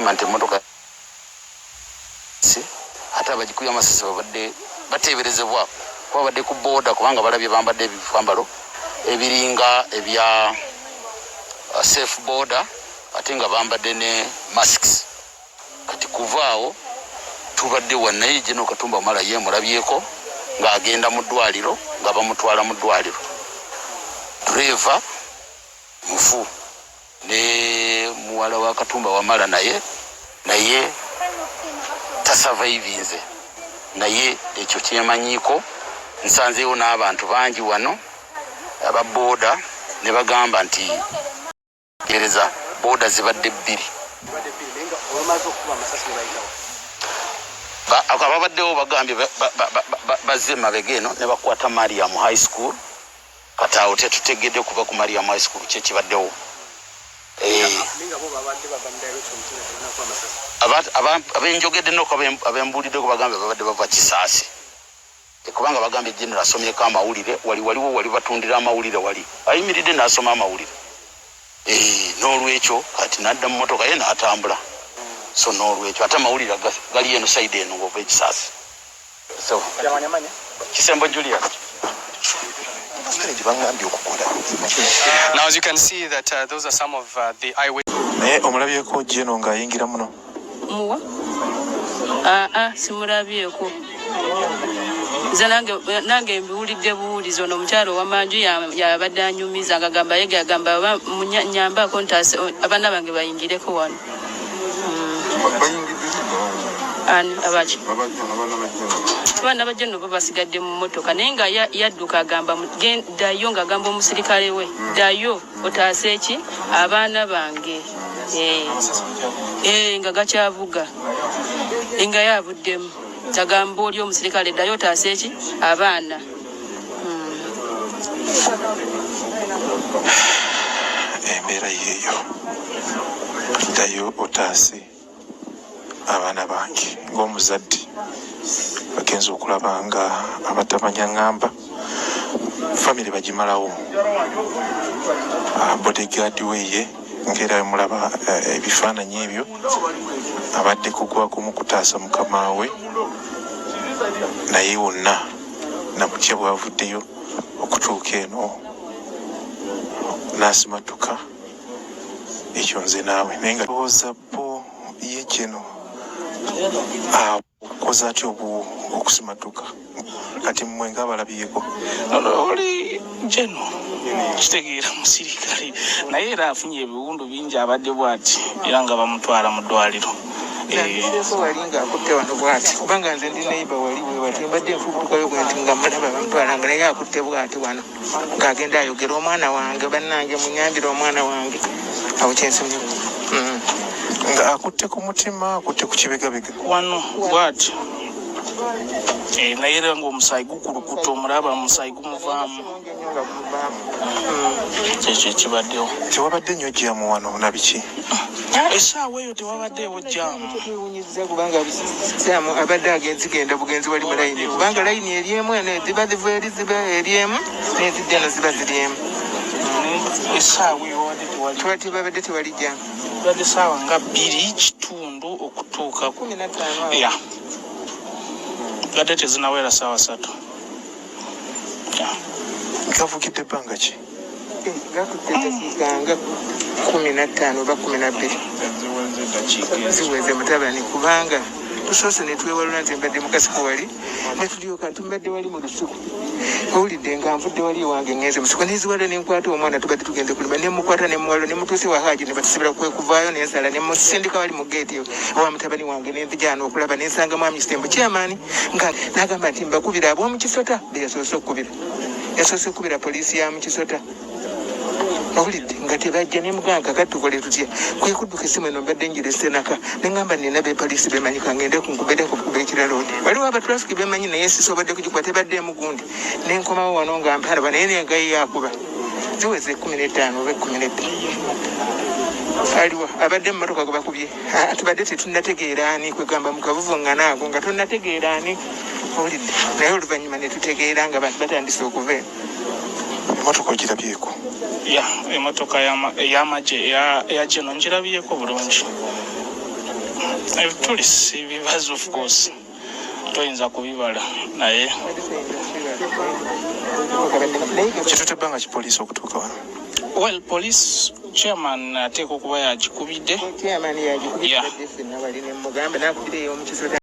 Yagamba nti emmotoka ate abagikubye amasasi babadde bateeberezebwa kuba babadde ku booda kubanga balabye bambadde ebifambalo ebiringa ebya safe boda ate nga bambadde ne masks. Kati kuva awo tubadde wa naye General Katumba Wamala ye mulabyeko ng'agenda mu ddwaliro nga bamutwala mu ddwaliro. Driver mufu ne muwala wa Katumba Wamala naye naye tasavaivinze naye ekyo kyemanyiiko. Nsanzeewo n'abantu bangi wano aba boda ne bagamba nti gereza boda zibadde bbiri. Ababaddewo bagambye bazze emabega eno ne bakwata Mariam High School. Kati awo tetutegedde kuva ku Mariam High School ki ekibaddewo. Abenjogedde noko abembuuliddeko bagambye babadde bava Kisaasi. Kubanga bagambye General asomyeko amawulire wali waliwo wali batundira amawulire wali ayimiridde n'asoma amawulire. N'olwekyo kati n'adda mu mmotoka ye n'atambula. So n'olwekyo ate amawulire gali eno side eno ng'ova e Kisaasi. So, Kisembo Julius. Now, as you can see that those are some of the eyewitnesses. Naye omulabyeko Jeno ng'ayingira muno? Muwa? Aa, simulabyeko. Nze nange mbiwulidde buwulizi. Ono omukyalo owamanju yabadde anyumiza ngagamba ye gagamba nyambaako ntaase abaana bange bayingireko wano. Ani abaki? Abaana ba Jeno bo basigadde mu mmotoka naye nga yadduka agamba ddayo ng'agamba omusirikale we ddayo otaase ki abaana bange. Nga gakyavuga nga yavuddemu agamba oli omusirikale ddayo otaase ki abaana. Embeera yeeyo, ddayo otaase abaana bange. Ng'omuzadde bagenza okulaba nga abatamanya ngamba famire bagimalawo. Bodyguard we ye ng'era mulaba ebifaananyi ebyo abadde kugwa gumu kutaasa mukama we, naye wonna nabutya bwavuddeyo okutuuka eno n'asimatuka. Ekyo nze naawe naye nga lowooza bo ye Jeno akoze atya okusimatuka? Kati mmwe ng'abalabyeko. Oli Jeno kitegeera musirikale, naye era afunye ebiwundu bingi, abadde bwati era nga bamutwala mu ddwaliro. Nandiseko wali ng'akutte wano bwati, kubanga nze ndi neighbor wali bwe bati, mbadde nfubutukayo bwe nti nga mulaba bamutwalanga, naye akutte bwati wano ng'agenda ayogera, "Omwana wange, bannange, munyambire omwana wange." Awo kyensomye. Nga akutte ku mutima, akutte ku kibegabega? Wano bwati, naye era ng'omusaayi gukulukuta, omulaba omusaayi gumuvaamu, kyekyo ekibaddewo. Tewabadde nnyo jam wano nabiki? Essaawa eyo tewabaddeewo jam. Twewunyizza kubanga jam abadde agenzi genda bugenzi wali mu layini, kubanga layini eri emu eno ziba ziva eri ziba eri emu n'ezidda eno ziba ziri emu. Essaawa eyo wabadde tewali. Tuba tebabadde tewali jam. Badde saawa nga 2:15 okutuuka 15 awo. Ya, badde tezinawera saawa 3. Ya. Gavugidde bbanga ki? Gakutte eddakiika nga 15 oba 12 ziweze, mutabani, kubanga tusoose ne twewalula. Nze mbadde mu kasiko wali, ne tulyoka tumbadde wali mu lusuku. Owulidde nga nvudde wali ewange ngenze musuku neziwala nenkwata omwana, tubadde tugenze kulima, nemukwata nemuwalo nemutuuse wa Haji ne batusibira. Kwe kuvaayo nensala nemusindika wali mu geeti owa mutabani wange, nenzijana okulaba nensanga mwami Kisembo chairman nga nagamba nti mbakubira ab'omu Kisota. Be yasoose okukubira, yasoose okukubira poliisi ya mu Kisota. Owulidde nga tebajja, nemugamba kakati tukole tutya? Kwe kudduka esimu eno mbadde njirese naka, neŋŋamba nina bepoliisi bemanyi, kangende kunkubere kukuba ekirala. Oti waliwo abatrafiki bemanyi, naye sisobodde kugikuba, tebaddeemu gundi. Nenkomawo wano nga mpalaba, naye nengayi yakuba ziweze 15 oba 12. Aliwa abadde mu motoka gwe bakubye? Ah, tubadde tetunnategeera ani, kwegamba mu kavuvuŋŋana ago nga tonnategeera ani. Owulidde, naye oluvannyuma ne tutegeera nga bantu batandise okuva eno. Emotoka ogirabyeko? Ya, emotoka ey'amagye eya Jeno ngirabyeko bulungi. Ebituli si bibazi, of course toyinza kubibala, naye Kitutte ebbanga ki poliisi okutuuka wano? Well, police chairman ateekwa okuba yagikubidde. Chairman yagikubidde. Yeah. Badde ffenna wali ne mugamba nakubira ey'omukiso.